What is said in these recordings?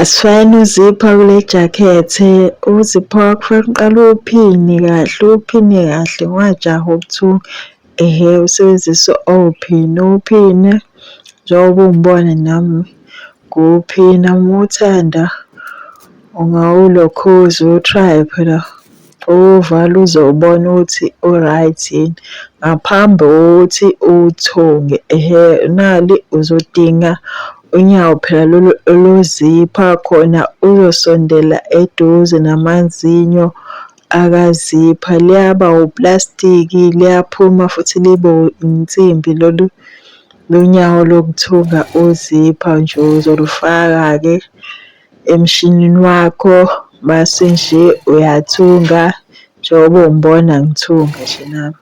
Asifakeni uzipha kule jakhethe, uzipho wakho kufanele uqale uwuphine kahle, uwuphine kahle, ungajahi ukuthunga. Ehhe, usebenzise ophini, uwuphine njengoba ungibona nami ngiwuphina. Uma uthanda ungawulokhuza uwuthraye phela uwuvale uzobona ukuthi u-right yini ngaphambi kokuthi uwuthunge. Ehhe, nali uzodinga unyawo phela lolu olozipha khona uzosondela eduze namazinyo akazipha. Liyaba uplastiki, liyaphuma futhi libe insimbi lolu lonyawo lokuthunga uzipha nje uzolufaka-ke emshinini wakho mase nje uyathunga njengoba ungibona ngithunga nje nami.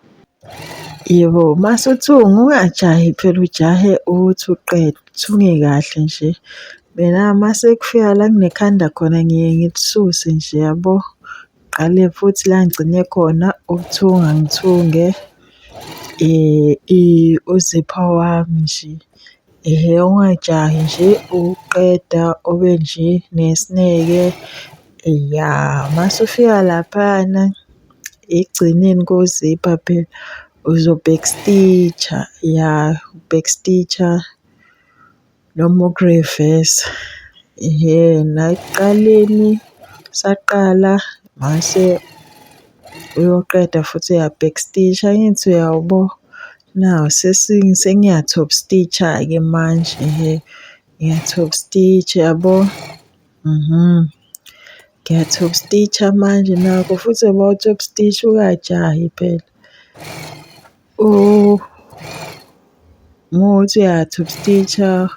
Yebo, mase uthunga ungajahi phela ujahe ukuthi uqede, uthunge kahle nje. Mina mase kufika la kunekhanda khona ngiye ngilisuse nje yabo. Ngiqale futhi la ngigcine khona ukuthunga ngithunge uzipha wami nje. Ehhe, ungajahi nje ukuqeda ube nje nesineke. Ya, mase ufika laphayana ekugcineni kozipha phela uzo-backstitch-a, ya u-backstitch-a noma ukurivesa. Ehhe, la ekuqaleni usaqala mase uyoqeda futhi uya-backstitch-a. Angithi uyawubo? Nawu sengiya-top stitch-a-ke manje ehhe, ngiya-top stitch-a yabo. Ngiya-top stitch-a manje nakho futhi uma u-top stitch ungajahi phela. Uma kuwukuthi uya-top stitch-a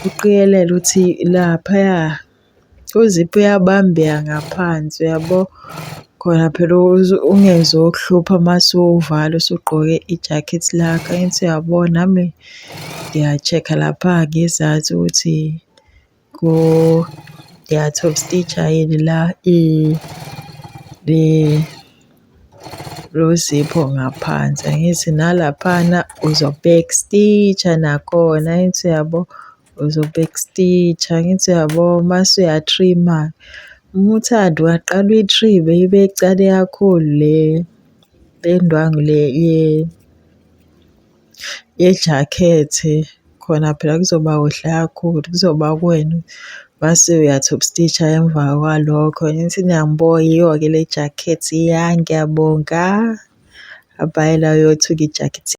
uqikelele ukuthi laphaya uziphu uyabambeka ngaphansi uyabo. Khona phela ungezokuhlupha mase uwuvala usugqoke ijakhethi lakho. Angithi uyabona nami ngiya-check-a lapha ngezansi ukuthi ngiya-top stitch-a yini la le lo zipho ngaphansi. Angithi nalaphana uzo-back stitch-a nakhona, angithi uyabo? Uzo-back stitch-a, angithi uyabo? Mase uya-trim-a. Uma uthanda ungaqala uyi-trim-e ibe ncane kakhulu le le ndwangu le yejakhethe khona phela kuzoba kuhle kakhulu, kuzoba kuwena. Mase uya-top stitch-a emva kwalokho. Angithi niyangibona iyo-ke le jakhethi ya ngiyabonga. Hhayi la uyothuka ijakhethi.